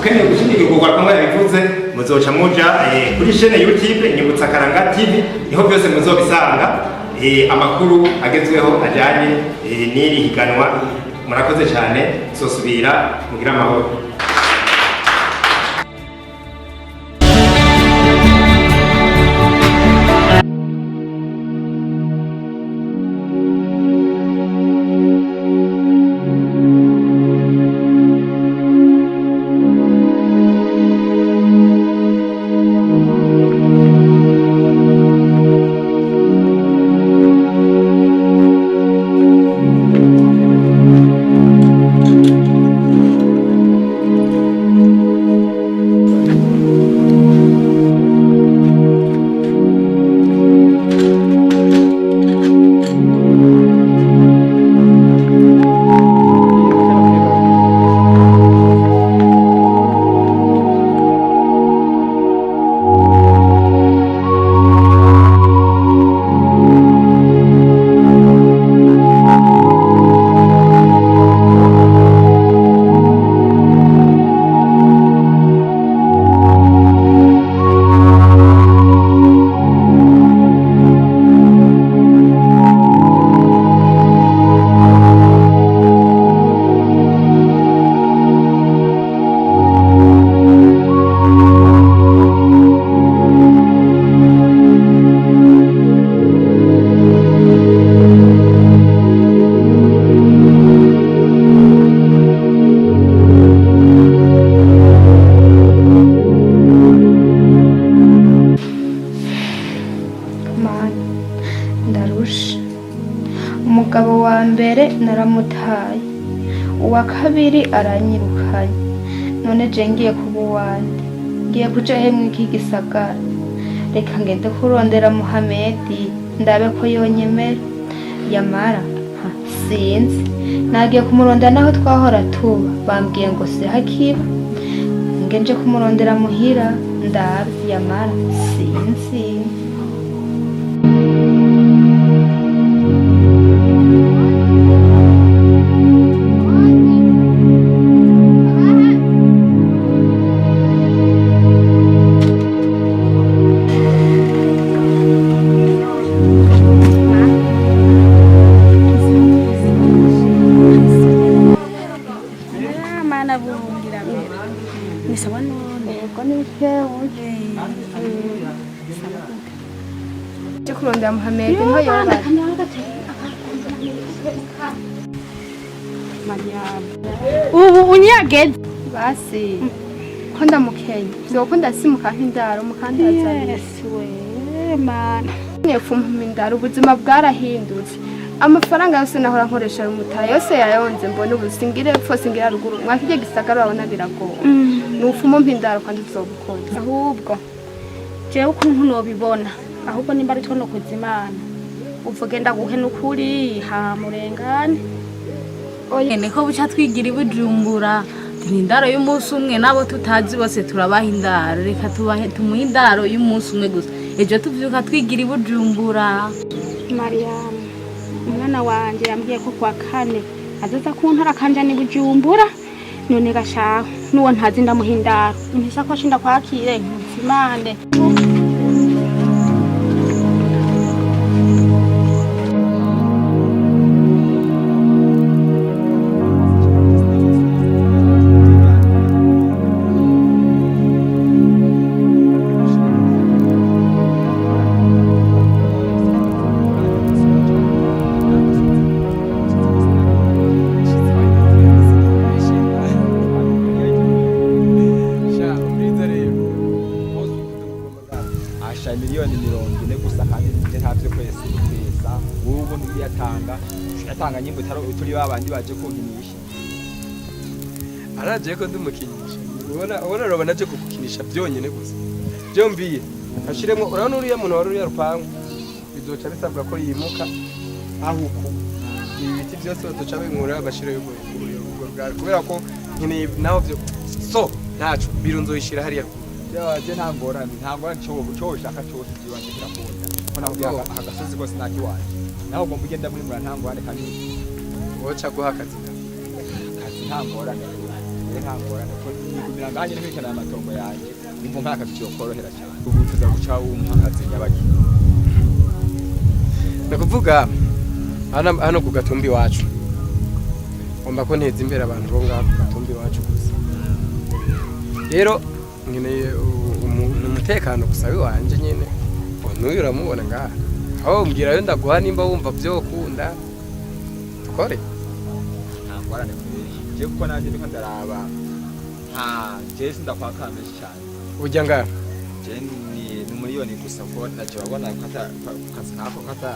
Ukeneye gushyigikirwa urwaruka nk'uko yabivuze, muzoca muja kuri chaîne YouTube Nyibutsa Karanga TV, niho byose muzobisanga, amakuru agezweho ajyanye n'iri higanwa. Murakoze cyane, tuzosubira, mugire amahoro. Mana, ndarusha. Umugabo wa mbere naramutaye, uwa kabiri aranyirukanye, none je ngiye kuba uwande? Ngiye kuja hemwe iki gisagara? Reka ngende kurondera Muhamedi, ndabe ko yonyemera. Yamara ha, sinzi, nagiye kumurondera naho twahora tuba, bambwiye ngo sihakiba. Nge nje kumurondera muhira ndabe, yamara sinzi. Mana bungira mbere ni sawa none? Yego, ni uje je kurondera Muhamedi, niho yoba. Ubu unyageze. Basi ko ndamukenye, vyokunda simuka nk'indaro mukandazanira. Yesu we Mana. Nepfumpa indaro, ubuzima bwarahindutse. Amafaranga yose nahora nkoresha umutaha yose yayonze, mbona ubu singira epfo singira ruguru. Mwakirya gisagara urabona biragoye. Nupfuma umpa indaro kandi uzobukora. Ahubwo jewe ukuntu nobibona, ahubwo nimba ari two nokuza Imana uvuge ndaguhe n'ukuri hamurengane. Niko buca twigira i Bujumbura ni indaro y'umunsi umwe, n'abo tutazi bose turabaha indaro. Reka tubahe, tumuhe indaro y'umunsi umwe gusa, ejo tuvyuka twigira i Bujumbura. Mariyamu, umwana wanje yambwiye ko kuwa kane azoza kuntora kanja ni Bujumbura. None gashaho n'uwo ntazi ndamuha indaro, impisakoshi ndakwakire nkuzimane. Asha miliyoni 40 gusa, kandi nje ntavyo kwese kwesa ubu ntiyatanga, yatanga nyimbo turi babandi baje kunkinisha. Araje ko ndumukinisha, ubona robona aje kugukinisha byonyine gusa byombiye ashiremo. Urabona uriya muntu wari uriya rupangu, bizoca bisabwa ko yimuka aho uku ibi biti byose bazoca binkura bashireyo urwo rugari, kubera ko nkeneye naho byo so ntaco biro nzoyishira hariya ruguru. Je nta ngorane, nta ngorane, cyo ushaka cyose kiwanje kirakunda ko nakubwira aka gasozi kose nakiwanje, naho ugomba ugenda muri mura, nta ngorane kandi. Woca guha akazi kawe. Akazi nta ngorane. Nta ngorane ko nigumira ngaha nyene nkurikirana amatongo yanje, numva nta kazi vyokorohera cyane. Ubu tuza guca wumpa akazi nyabaki? Ni ukuvuga hano ku gatumba iwacu, ngomba ko nteza imbere abantu bo ngaha ku gatumba iwacu gusa. Rero nkeneye umutekano gusa w'iwanje nyene. N'uyu uramubona ngaha, aho mbwira yo ndaguha nimba wumva vyokunda dukore. Nta ngorane kweri, je kuko nanje ndiko ndaraba, nta je sindakwaka menshi cyane. Ujya ngaha? Je ni miliyoni gusa, kuko ntacyo babona ko kazi nkako kata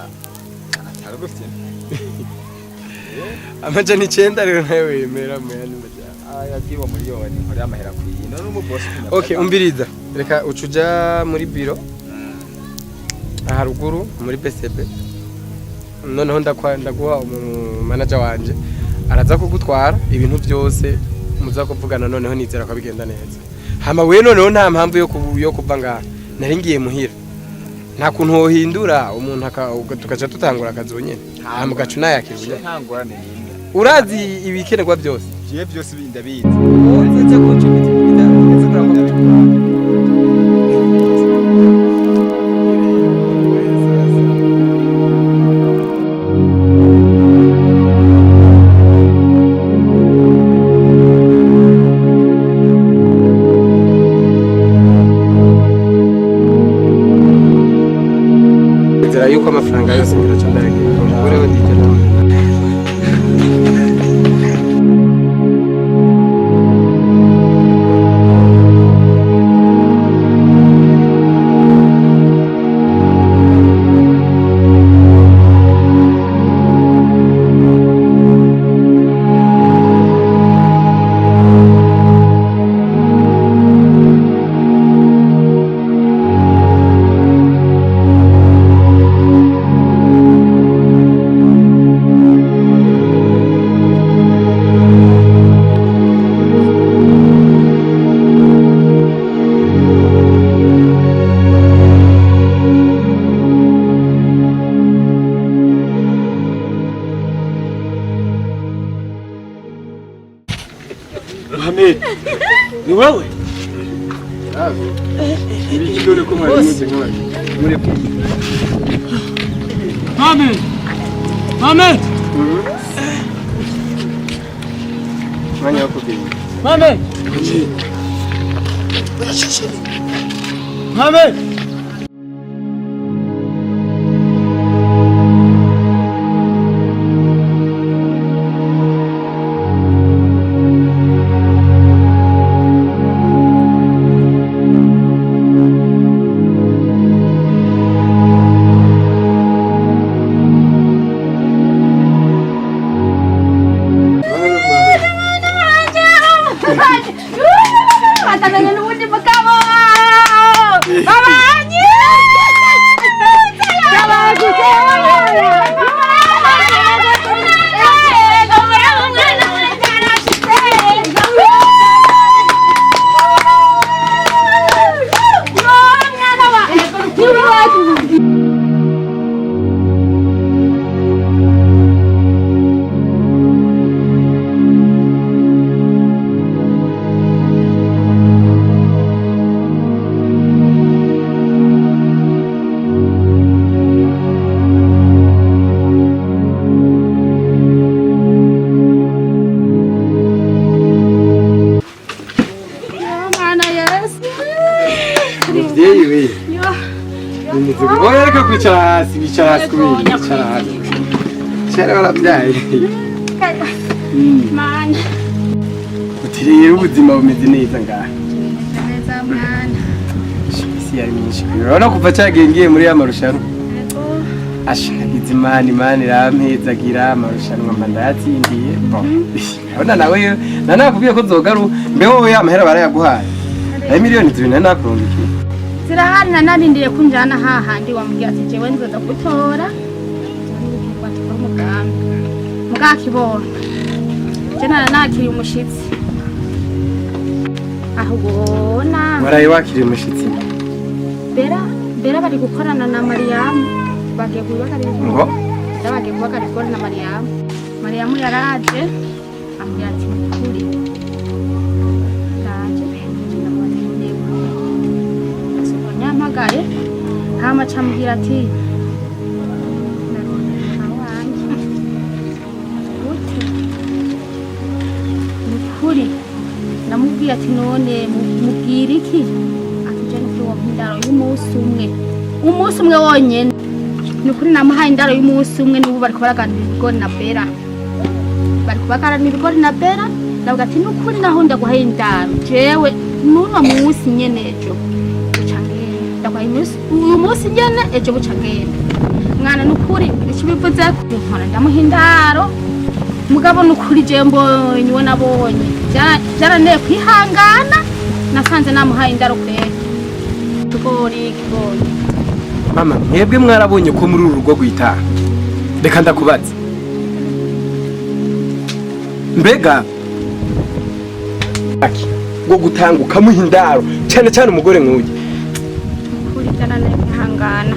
atari gufite. 900 rero nawe wemera mu yandi majyambere? Yagiye miliyoni nkore amahera akwiye none umubosi. Okay, umbiriza, reka uca uja muri biro haruguru muri BCB, noneho ndaguha umumanager wanje, araza kugutwara ibintu byose muza kuvugana. Noneho nizera ko bigenda neza. Hama we noneho nta mpamvu yo kuva ngaha, nari ngiye muhira. Nta kuntu wohindura umuntu tukaca tutangura akazi nyene, hama ugaca unayakira unyene? Nta ngorane n'imwe. Urazi ibikenerwa byose? Jewe byose ndabizi. Uze kuca imiti mu bitaro, ugeze kurangwa. Nzira yuko amafaranga yose ngiraca ndayagira umugore we ndijya nawe. Mohamed, ni wewe? Ibiki dore ko mwari mumeze nk'abandi muri Mohamed! Mohamed! mwanya wo kugenda. Mohamed! Mohamed! Batananye n'ubundi mugabo babanye. Mwana Yesu. Muvyeyi we, bimeze gute? Oya, reka kwicara hasi, bicara hasi kubera bicara hasi kera barabyaye. Mana. Uti rero ubuzima bumeze neza ngaha? Neza mwana. Isi yari myinshi, urabona kuva cagiye ngiye muri ya marushanwa, asha nagize Imana, Imana irampezagira, amarushanwa mba ndayatsindiye. Bon, urabona nawe nanakubwiye ko nzogaru. Mbe wowe ya mahera barayaguhaye ayo miliyoni 2 nari nakurungikiye? Zirahari, nanarindiriye ko unjana hahandi wambwiye ati jewe nzoza gutora tukora umugambi mugakibona. Je nara nakiriye umushitsi aho ubona. Waraye wakiriye umushitsi? Bera, Bera bari gukorana na Mariyamu, bagiye kubagara ibigori. Ngo? Bera bagiye kubagara ibigori na Mariyamu. Mariyamu yaraje ambwira ati kuri Acambwira ati "Narondera wanjye gute?" Ni ukuri namubwiye ati none mubwira iki? Ati je nukuri wompa indaro y'umunsi umwe, umunsi umwe wonyene. Ni ukuri namuhaye indaro y'umunsi umwe. N'ubu bariko baraganira ibigori na Bera, bari kubagarana ibigori na Bera. Ndavuga ati nukuri naho ndaguhaye indaro jewe n'uno munsi nyene, ejo buca ngenda. Ndaguhaye uyu munsi nyene, ejo buca ngenda. Mwana, nukuri ico bivuze nkora ndamuha indaro. Mugabo nukuri jewe mbonye uwo nabonye byaraneye kwihangana, nasanze namuhaye indaro kweri. Tugori kibonye. Mama, mwebwe mwarabonye ko muri uru rugo rwitaha. Reka ndakubaza, mbega aki bwo gutanga ukamuha indaro, cyane cyane umugore nk'uyu? Nukuri byaraneye kwihangana.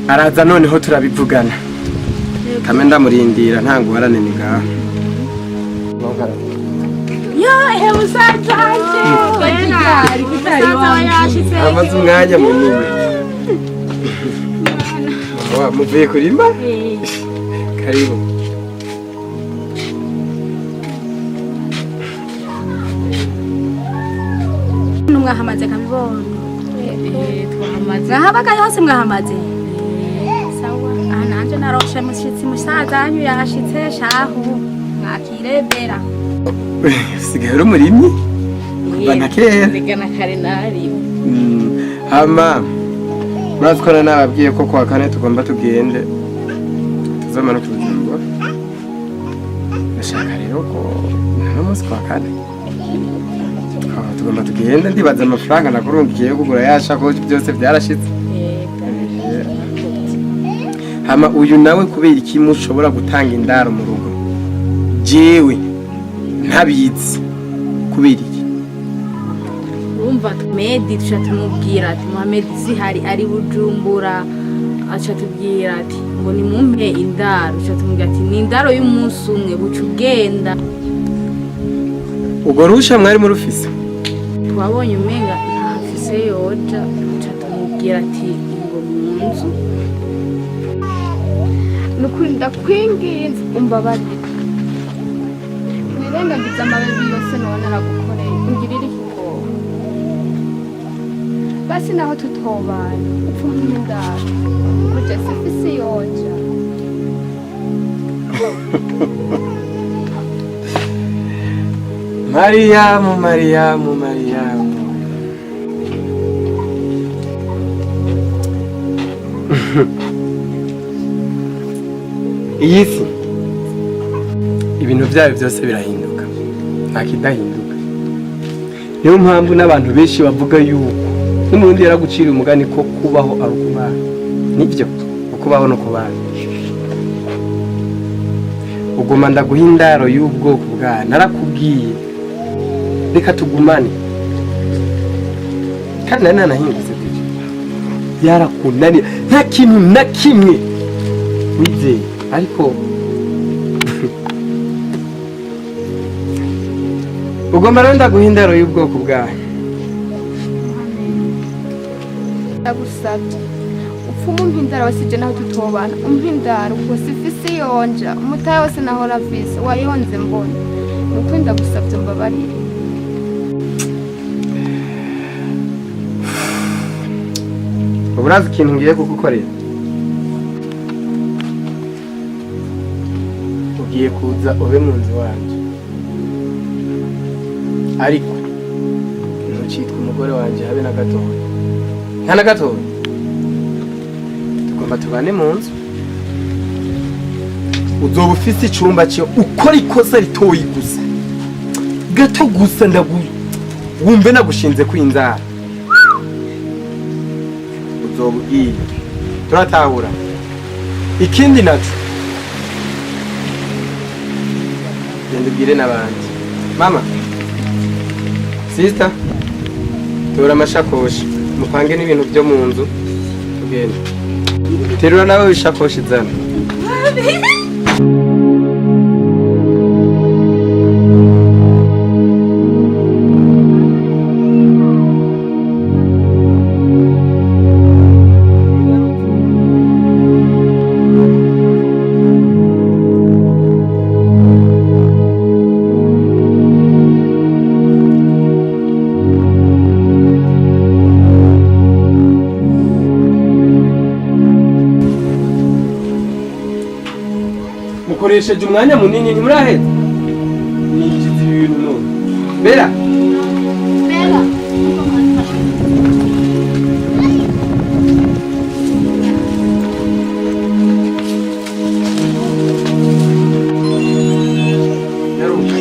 Araza noneho turabivugana. Kame ndamurindira, nta ngorane, ni ngaha. Yo, ehe musaza wanje. Musaza yashitse. Amaze umwanya munini. Wa muvuye kurima? Karibu. Mwahamaze kabibondo? Twahamaze. Mwahabagaye hose, mwahamaze sawa. Aha nanje naroshe mushitsi, musaza wanyu yashitse shahu, mwakire Bera. Usigaye uri umurimyi kuva na kera. Mbega na kare narimo. Hama murazi ko nababwiye ko kuwa kane tugomba tugende, tuzamanuka Bujumbura. Ndashaka rero ko nta munsi kuwa kane tugomba tugende. Ndibaza amafaranga nakurungikiye yo kugura ya shakoshi byose byarashitse. Hama uyu nawe, kubera iki mushobora gutanga indaro mu rugo jewe ntabizi? Kubera iki? Urumva Medi tuca tumubwira ati Muhamed zihari ari Bujumbura, aca tubwira ati ngo nimumpe indaro. Tuca tumubwira ati ni indaro y'umunsi umwe, buca ugenda. Ubwo ruhusha mwari murufise? Twabonye umenga ntafise yoja, tuca tumubwira ati ngo mu nzu. Nukuri ndakwinginze umbabarire, wirengagize amababi yose none naragukoreye, ungirire ikigogo. Basi naho tutobana, upfa umpa indaro kuko je sifise yonja. Mariyamu, Mariyamu, Mariyamu! Iyi si ibintu byayo byose birahinduka, nta kidahinduka. Niyo mpamvu n'abantu benshi bavuga yuko n'umurundi yaraguciriye umugani ko kubaho ari ukubana. Nibyo, ukubaho no kubana. Uguma ndaguha indaro y'ubwoko bwawe. Narakubwiye reka tugumane, kandi nari nanahindutse gutyo. Byarakunaniye, nta kintu na kimwe wizeye. Ariko ugomba rero ndaguha indaro y'ubwoko bwawe. Ndagusabye upfume umpa indaro wasije, naho tutobana, umpa indaro kuko sifise yonja. Umutahe wose nahora mfise wayonze mbona. Nukuri ndagusabye umbabarire. Ubu urazi ikintu ngiye kugukorera? Ugiye kuza ube mu nzu wanje, ariko ntucitwe umugore wanje habe na gatoya, nta na gatoya. Tugomba tubane mu nzu, uzoba ufise icumba cyo. Ukora ikosa ritoyi gusa, gato gusa, ndagu wumve nagushinze kwinzara, uzoba ugiye. Turatahura? Ikindi naco, genda ubwire n'abandi. Mama, sister, tora amashakoshi mupange n'ibintu byo mu nzu tugende. Terura nawe ishakoshi zana. Mutesheje umwanya munini, ntimuraheza ninjiza ibintu none. Bera. Bera. Nyaruka.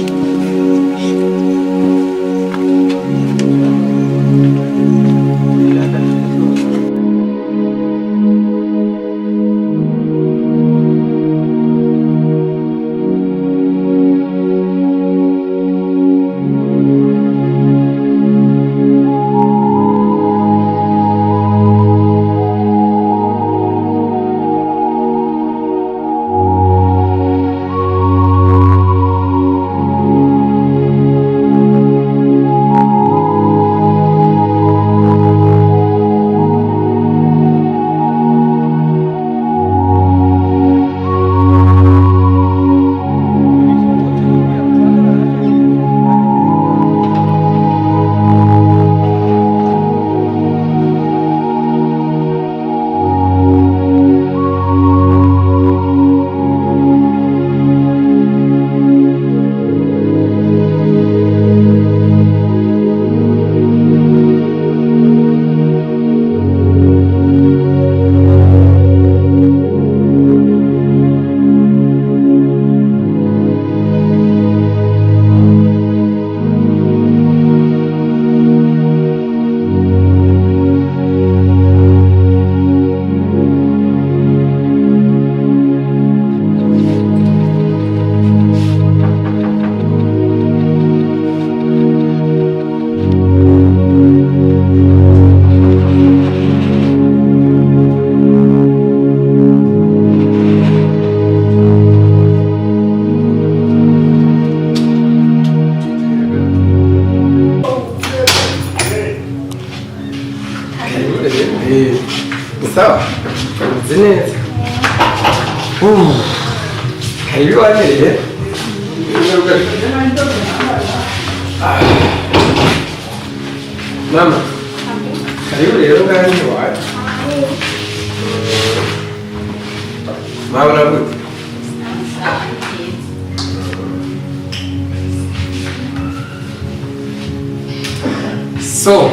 Sawa, umeze neza. Karibu iwanyu rero. Mama, karibu rero ngaha iwacu. Mama, uramutse. So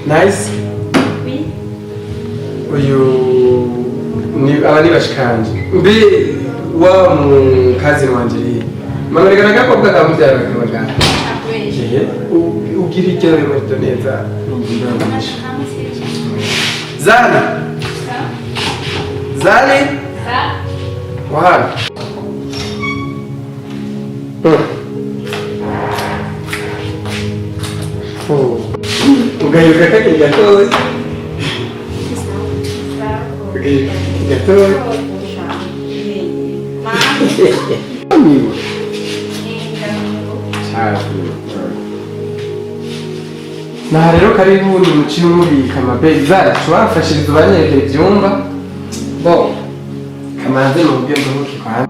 nice. Uyu ni aba ni bashikanje mbe wa mukazi wanje rero. Mama, reka n'agakobwa ka mubyara kaba. Ehe, ugira iryo remezo neza n'ingingo. Zali, Zali, wahana. Oh. Ugahibuka kakiri gatoya. Ugahibuka kakiri gatoya. Amigo. Cyane. Naha rero karibu ni muci mubika amabeli zacu, bamfashiriza banyereka ibyumba. Bo kamanze mubwe nduhuke kwa.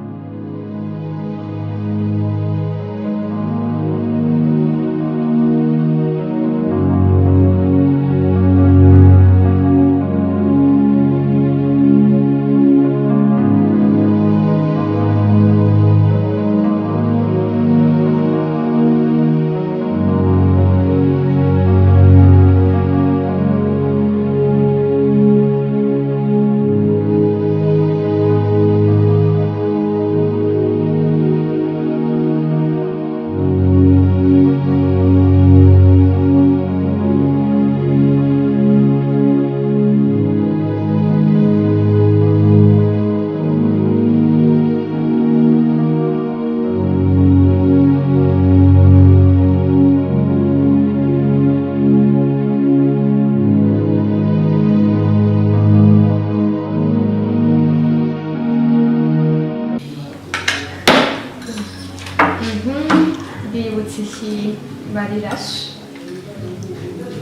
Bibutse iki barirashe?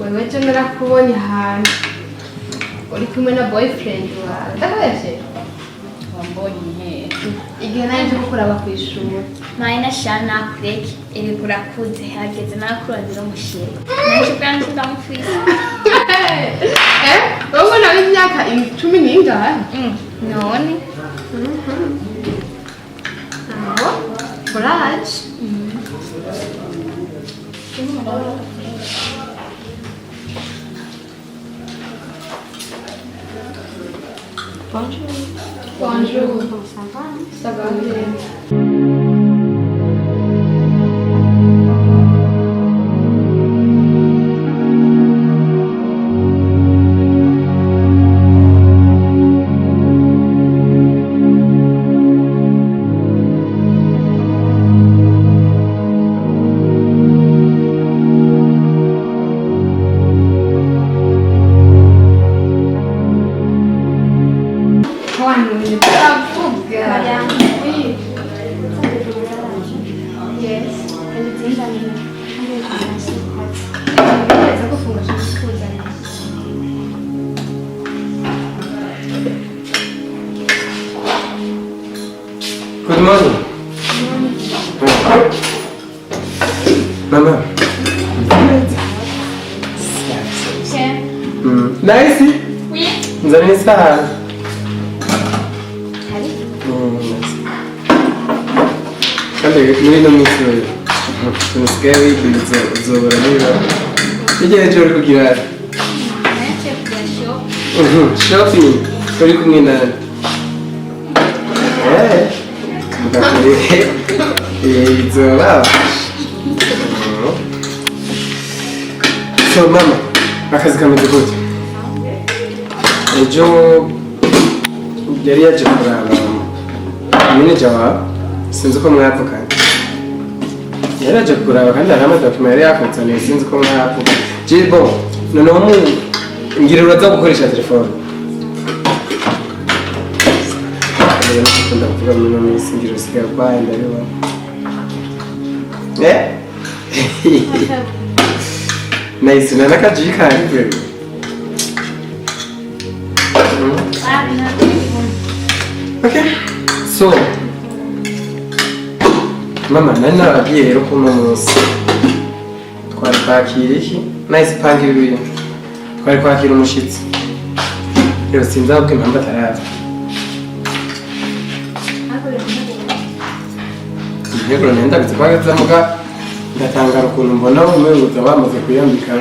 Wewe ejo narakubonye ahantu uri kumwe na boyfriend wawe, ndakubeshe? Wambonye he? Igihe nari nje kukuraba ku ishuri. Mayina sha, nakureke, erega urakuze, hageze nakurondera umushinga, nanje ubwanje ndamufise. Eh, wowe nawe imyaka 10 n'ingahe? None. Courage. Bonjour. Bonjour. Ça va? Ça va bien. Turavuga. Oui. Yes. Neza gufunga kuzana. Good morning. Mama. Nice. Oui. Nzanira isahani. Nice. Kandi muri ino minsi rero usigaye wigwiza uzobora niba hirya y'ejo uri kugira shopping uri kumwe nande? Mugakore izoba. So mama, akazi kameze gute? Ejo yari yaje kuraba manager wawe, sinzi uko mwavuganye. Yari yaje kuraba kandi hari amadokima yari yakuzaniye, sinzi uko mwavuganye. Jibo, noneho mu ngira uraza gukoresha telefone. Rero ukunda kuvuga muri ino minsi ngira usigaye urwaye ndabibona. Eh? Nice, na nakaji kari kweli. Okay. So, mama, nari nababwiye rero ko uno munsi twari kwakira iki? Nice, panga ibi bintu. Twari kwakira umushitsi. Rero sinzi ahubwo impamvu ataraza. Intego nari ndabizi ko ageze muga ndatangara ukuntu mbona umengo bamaze kuyambika.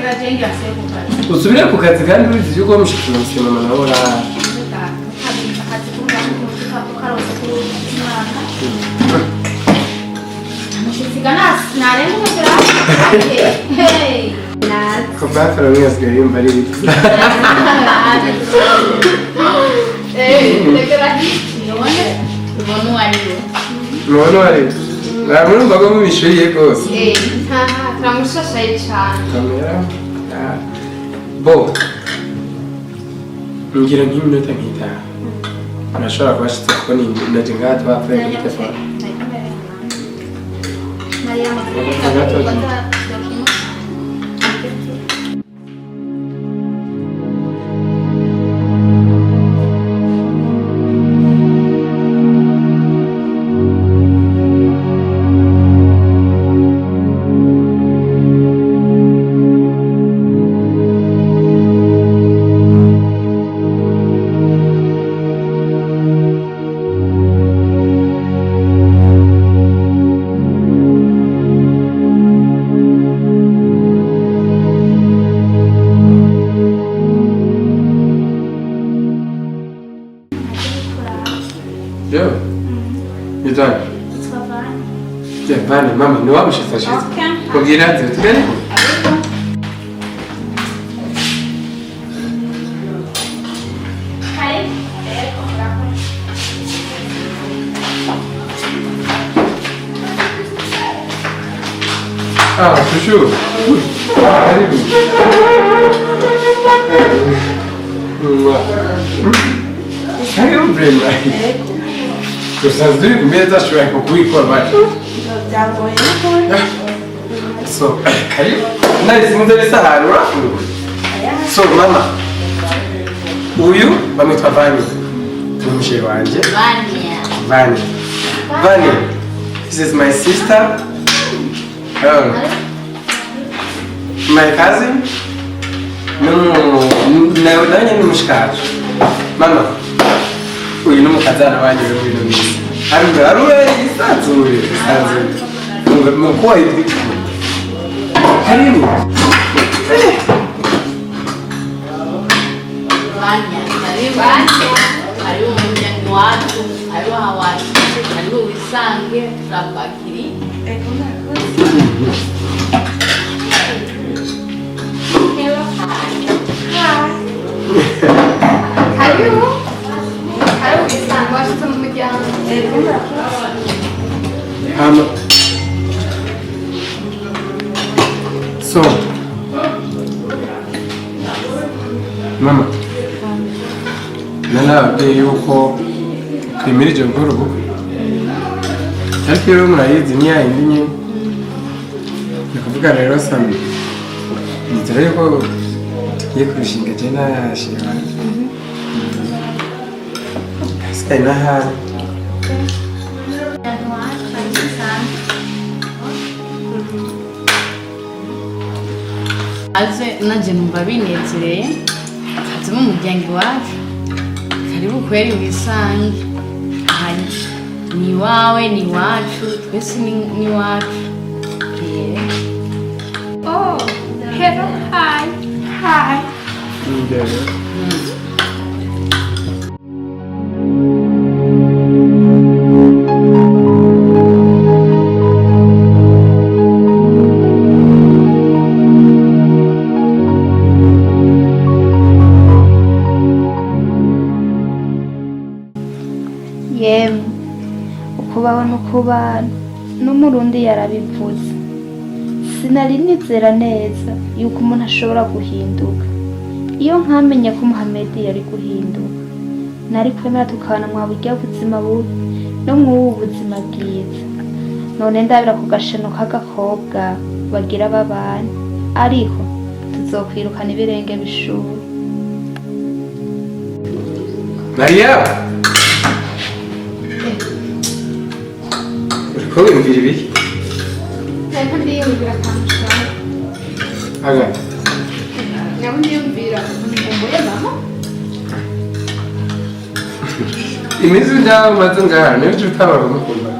Usubire ku kazi kandi ubizi yuko uwo mushitsi namusiye mama nawe urara. Kuva bamwe basigaye yumva ari ibiti. Ubona uwo ari we. Mubona uwo ari we? Murumva ko mubishuriye rwose. Turamushashaye cyane. Kamera. Ah. Bo. Ngira nk'iminota nk'itanu. Nashobora kuba ashitse kuko ni naje ngaha twapfuye kuri telefone. Yo. You done? Vani, mama, ni wamushitsi ashitse. Kubwira nzi tugane. Ah, chouchou. Karibu. Mwah. Karibu Brema. Dusanzwe turi ku meza ashobora kukubikora bari. So, karibu. Nice, muzane isahani urafungura. So, mama. Uyu bamwitwa Vani. Ni umushere wanje. Vani. Vani. This is my sister. Oh. My cousin. No, nawe nyine ni mushikaje. Mama. Uyu ni umukazana wanjye rero w'ino minsi. Harura harura isanzure isanzure. Mkuwa hivi. Karibu. Vanya, karibu. Karibu mu muryango wacu, karibu aha washitse, karibu wisange, turakwakiriye. Karibu. Karibu wisange washitse mu muryango. Hama. So. Mama. Nana yuko twimirije gukora ubukwe. Ariko rero murayizi ni ya yindi nyene. Ni kuvuga rero Sami. Nizera yuko tugiye kurushinga je na chéri wanje. Hasigaye n'ahandi. Muryango wacu karibu wisange. Aze nanje numva binezereye, kaze mu muryango iwacu, karibu kweri wisange. Aha ni iwawe, ni iwacu, twese ni iwacu. Eh. Oh, hello, hi. Hi. Nibyo. Yemwe, ukubaho n'ukubana n'Umurundi yarabivuze. Sinari nizera neza yuko umuntu ashobora guhinduka. Iyo nkamenya ko Muhamedi yari guhinduka, nari kwemera tukabana mwa burya buzima bubi no mw'ubu buzima bwiza. None ndabira ku gashano k'agakobwa bagira babana, ariko tuzokwirukana ibirenge bishuhe. Mariya! Uriko wiyumvira ibiki? Ariko ndiyumvira akantu ushaka. Aga. Nabo ndiyumvira ukuntu nkumbuye mama. Iminsi ngaho umaze ngaha niyo uca utabara kumukunda.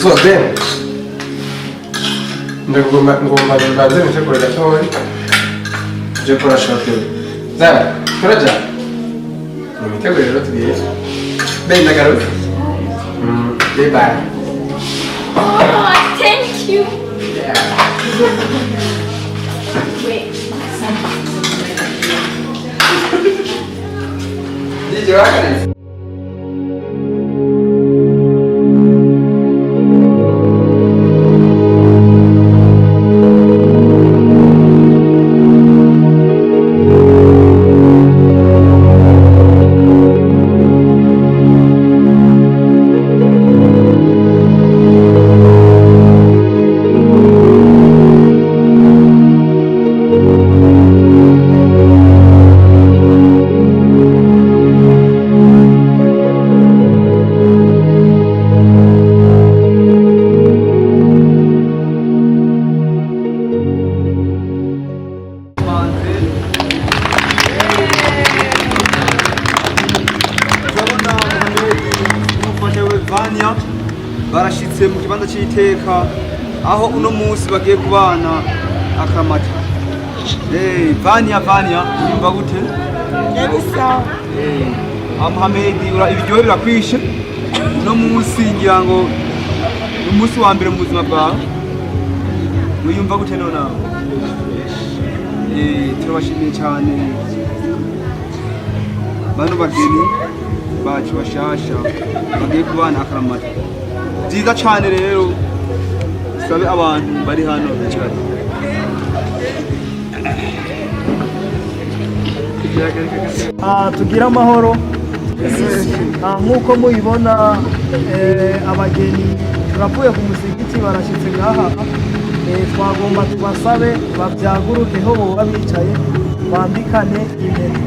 So then, ndagomba ngomba mbanze nitegure gatoya tuje gukora shopping. Zara, turaja? Nitegure rero tugiye. Ben ndagarutse. Bye bye. Oh, thank you. Yeah. Wait. DJ wahagaritse. Turabona Mohamed n'umufasha we Vania barashitse mu kibanza c'iteka, aho uno munsi bagiye kubana akaramata. Vania, Vania, yumva gute? Mohamed, ibiryohe birakwishe uno munsi, ngira ngo ni umunsi wa mbere mu buzima bwawe. Wiyumva gute nonaha? Turabashimiye cyane bano bageni bacu bashasha bagiye kubana akaramata. Byiza cyane rero, sabe abantu bari hano bicaye. Tugire amahoro. Nk'uko mubibona, abageni turavuye ku musigiti barashyitse ngaha. Twagomba tubasabe babyagurukeho boba bicaye bambikane impeta.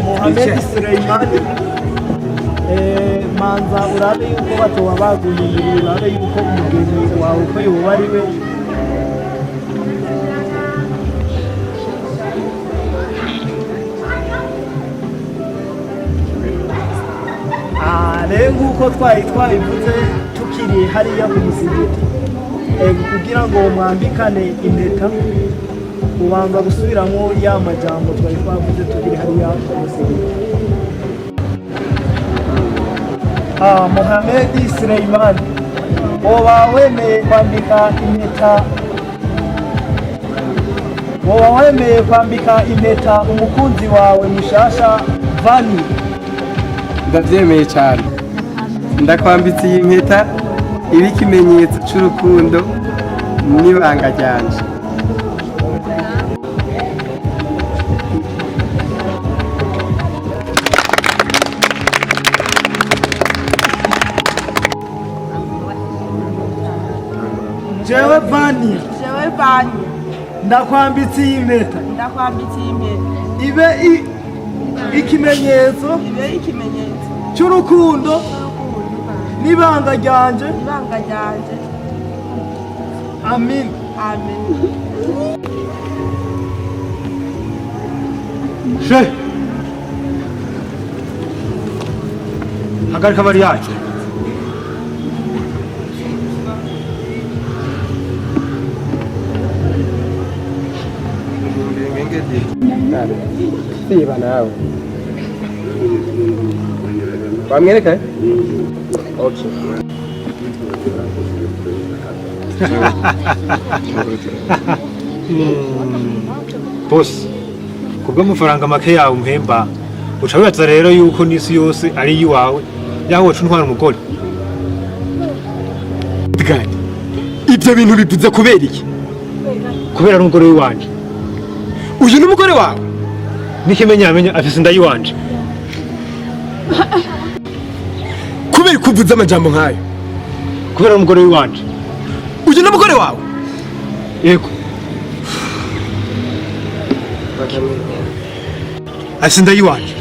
Mohamed Suleimani, Manza urabe yuko batoba baguhinduriye, urabe yuko umugeni wawe uko yoba ari we. Ah, rero nk'uko twari twabivuze tukiri hariya ku musigiti, kugira ngo mwambikane impeta ubanza gusubiramo ya majambo twari twavuze tukiri hariya ku musigiti. Ah, Mohamed Suleiman, woba wemeye kwambika impeta, woba wemeye kwambika impeta umukunzi wawe mushasha Vani? Ndabyemeye cyane. Ndakwambitse iyi mpeta iba ikimenyetso cy'urukundo n'ibanga ryanje. Jewe Vani, Jewe Vani, ndakwambitse iyi mpeta ndakwambitse iyi mpeta ibe ikimenyetso ibe ikimenyetso cy'urukundo n'ibanga ryanje. Ibanga ryanje. Amin. Amen. She, hagarika mariage. Siba nawe wamwereka eh? Okay. Boss, kubw'amafaranga make yawe umpemba, uca wibaza rero yuko n'isi yose ari iyiwawe, yaho woca untwara umugore. Gani ibyo bintu bivuze kubera iki? Kubera ari umugore w'iwanje. Uyu ni umugore wawe? N'ikimenyamenya afise inda y'iwanje. Kubera ko uvuze amajambo nk'ayo? Kubera ari umugore w'iwanje. Uyu ni umugore wawe? Yego. Afise inda y'iwanje.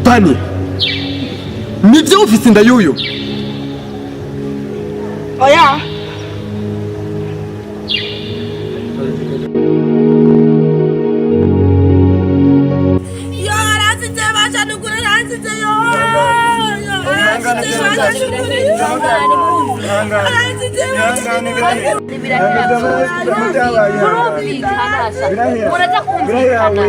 Bani, nibyo ufise inda y'uyu? Oya. Yo, aransize basha nukuri, aransize yo. Yo, aransize basha nukuri. Aransize basha nukuri. Muraza kumvikana.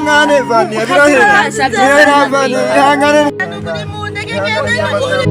Ihangane Vani, birahera. Birahera Vani, ihangane. Nukuri mundeke ngende nukuri.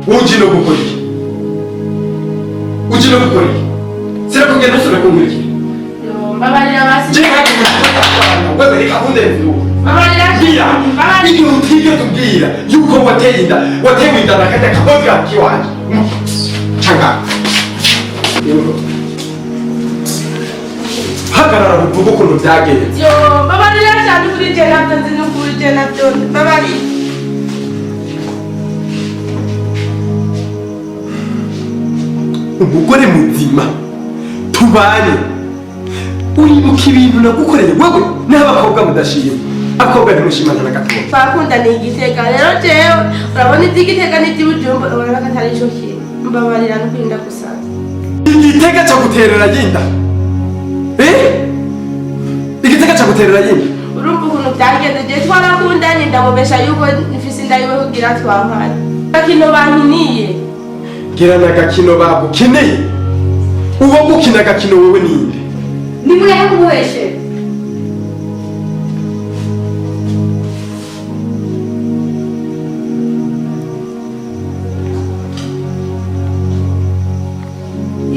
Uje no gukora iki? Uje no gukora iki? Sinakubwiye ntusubire kunkurikira. Mbabarira basi. Je ntabwo wewe reka kundenza ubu. Bwira igihe utigeze umbwira yuko wateye inda, watewe inda na kajya kaboga kiwanje. Canga. Hagarara uvuge ukuntu byagenze. Yo, babarira cyane kuri je nabyo nzi n'ukuri je nabyo babarira. Umugore muzima tubane, uribuka ibintu nagukoreye wewe n'abakobwa mudashima, abakobwa ntimushimana na gatoya. Twakundaniye igitega rero jewe urabona iby'igitega n'iby'ibujumba urabona ko atari ico kintu. Mbabarira n'ukuri ndagusaba. Igitega cyo guterera yinda, igitega cyo guterera yinda. Urumva ukuntu byagenze, je twarakundanye ndamubesha yuko mfise inda yiwe kugira twampane. Gakino bankiniye. Gira na gakino bagukeneye, uwo gukina gakino wewe ninde? Nimureke kumuheshera.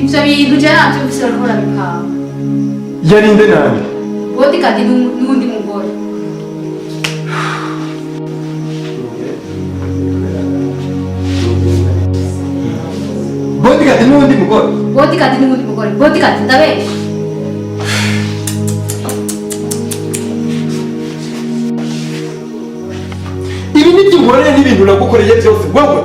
Ivyo bintu je navyumvise bariko barabipanga. Yarinde nande? Bodyguard n'uwundi mugore. Bodyguard n'uwundi mugore? Bodyguard n'uwundi mugore. Bodyguard ndabesha. Ibi nibyo unkoreye n'ibintu nagukoreye byose wowe.